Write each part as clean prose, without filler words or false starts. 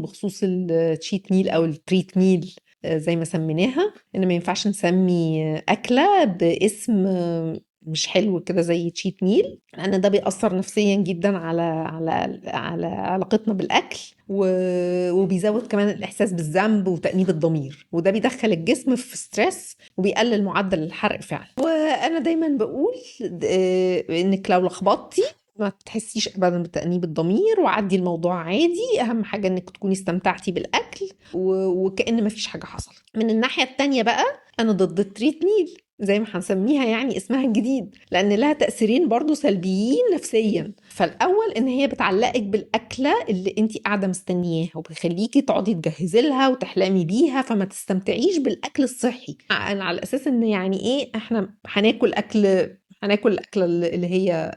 بخصوص ال cheat meal او ال treat meal زي ما سميناها، ان ما ينفعش نسمي اكله باسم مش حلو كده زي cheat meal، لان ده بيأثر نفسيا جدا على علاقتنا بالاكل، وبيزود كمان الاحساس بالذنب وتأنيب الضمير، وده بيدخل الجسم في stress وبيقلل معدل الحرق فعلا. وانا دايما بقول انك لو لخبطتي ما تحسيش ابدا بتأنيب الضمير، وعدي الموضوع عادي. اهم حاجة انك تكوني استمتعتي بالاكل وكأن ما فيش حاجة حصلت. من الناحية التانية بقى، انا ضد ال treat meal زي ما هنسميها، يعني اسمها الجديد، لان لها تاثيرين برضو سلبيين نفسيا. فالاول ان هي بتعلقك بالاكله اللي انت قاعدة مستنياها، وبيخليكي تقعدي تجهزي لها وتحلمي بيها، فما تستمتعيش بالاكل الصحي. انا على اساس ان يعني ايه، احنا هناكل الاكلة اللي هي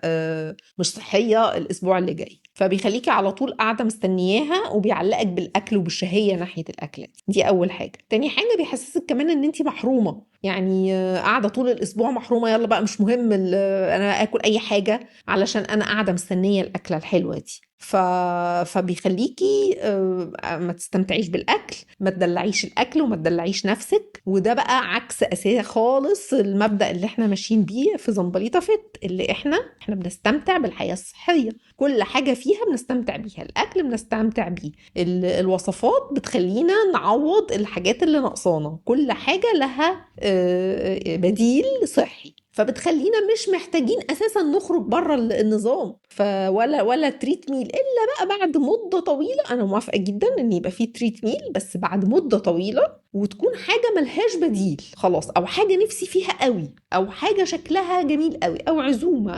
مش صحية الاسبوع اللي جاي، فبيخليكي على طول قاعدة مستنياها، وبيعلقك بالاكل وبالشهيه ناحية الاكلة دي. دي اول حاجة. تاني حاجة بيحسسك كمان ان انت محرومة، قاعدة طول الاسبوع محرومة، يلا بقى مش مهم انا اكل اي حاجة علشان انا قاعدة مستنيه الاكلة الحلوة دي. فبيخليكي ما تستمتعيش بالاكل، ما تدلعيش الاكل وما تدلعيش نفسك. وده بقى عكس اساسا خالص المبدا اللي احنا ماشيين بيه في زمبليطه فت، اللي احنا بنستمتع بالحياة الصحية، كل حاجة فيها بنستمتع بيها، الاكل بنستمتع بيه، الوصفات بتخلينا نعوض الحاجات اللي ناقصانا، كل حاجة لها بديل صحي، فبتخلينا مش محتاجين اساسا نخرج بره النظام. ولا treat meal الا بقى بعد مده طويلة. انا موافقة جدا ان يبقى في treat meal، بس بعد مده طويلة، وتكون حاجة ملهاش بديل خلاص، او حاجة نفسي فيها قوي، او حاجة شكلها جميل قوي، او عزومة،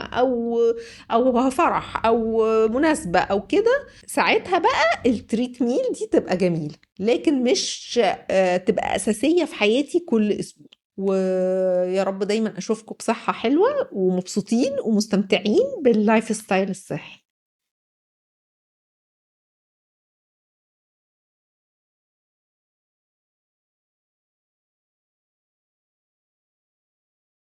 او فرح، او مناسبة، او كده. ساعتها بقى ال treat meal دي تبقى جميلة، لكن مش تبقى اساسية في حياتي كل اسبوع. ويا رب دايما اشوفكم بصحة حلوة ومبسوطين ومستمتعين بال lifestyle الصحي.